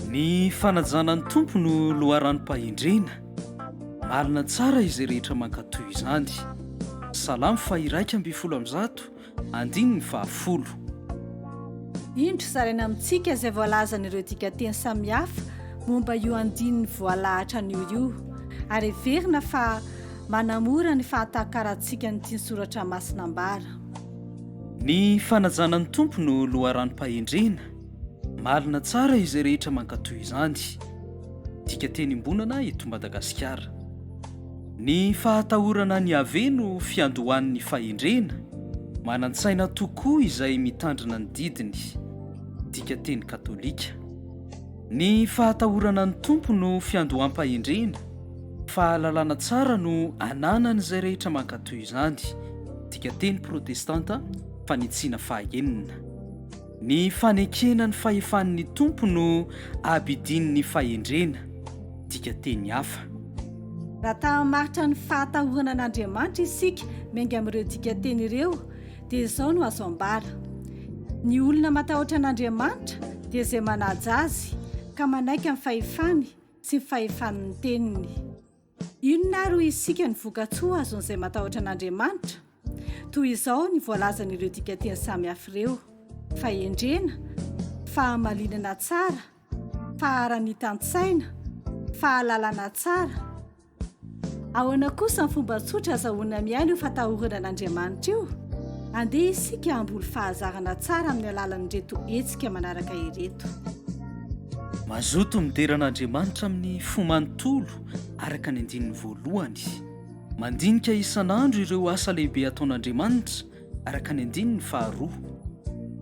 Ny fanajana ny Tompo no loharanom-pahendrena. Marina tsara izay rehetra mankatò izany. Salamo faha-111, andininy fahafolo. Indro zaraina amintsika izay voalazan'ireo dikanteny samihafa momba io andininy voalahatra anio io, ary heverina fa manamora ny fahatakarantsika ny tian'ny Soratra Masina ambara. Ny fanajana ny Tompo no loharanom-pahendrena. Marina tsara izay rehetra mankatò izany. Dikanteny iombonana eto Madagasikara. Ny fahatahorana an'i Yaveh no fiandohan'ny fahendrena, manan-tsaina tokoa izay mitandrina ny didiny. Dikanteny katolika. Ny fahatahorana ny Tompo no fiandoham-pahendrena, fahalalana tsara no ananan'izay rehetra mankatò izany. Dikanteny protestanta, fanitsiana fahaenina. Ny fanekena ny fahefan'ny Tompo no abidin'ny fahendrena, dikanteny hafa. Raha ta hamaritra ny fahatahorana an'Andriamanitra isika miainga amin'ireo dikanteny ireo, dia izao no azo ambara, Ny olona matahotra an'Andriamanitra dia izay manaja Azy, ka manaiky amin'ny fahefany sy ny fahefan'ny teniny. Inona ary hoy isika ny voka-tsoa azon'izay matahotra an'Andriamanitra? Toy izao ny voalazan'ireo dikanteny samihafa ireo, fahendrena, fahamalinana tsara, faharanitan-tsaina, fahalalana tsara. Ahoana kosa ny fomba tsotra azahoana miaina io fatahorana an'Andriamanitra io? Andeha isika hamboly fahazarana tsara amin'ny alalan'ireto hetsika manaraka ireto. Mazoto midera an'Andriamanitra amin'ny fo manontolo araka ny andininy voalohany. Mandinika isan'andro ireo asa lehibe ataon'Andriamanitra araka ny andininy faharoa.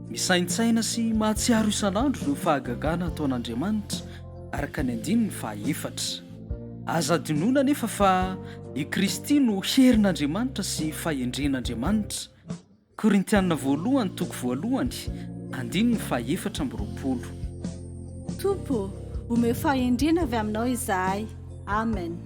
Misaintsaina sy mahatsiaro isan'andro ireo fahagagana ataon'Andriamanitra araka ny andininy fahaefatra. Aza adinoina anefa fa i Kristy no herin'Andriamanitra sy fahendren'Andriamanitra. Korintiana voalohany toko voalohany andininy faha-24. Tompo ô, omeo fahendrena avy aminao izahay. Amen.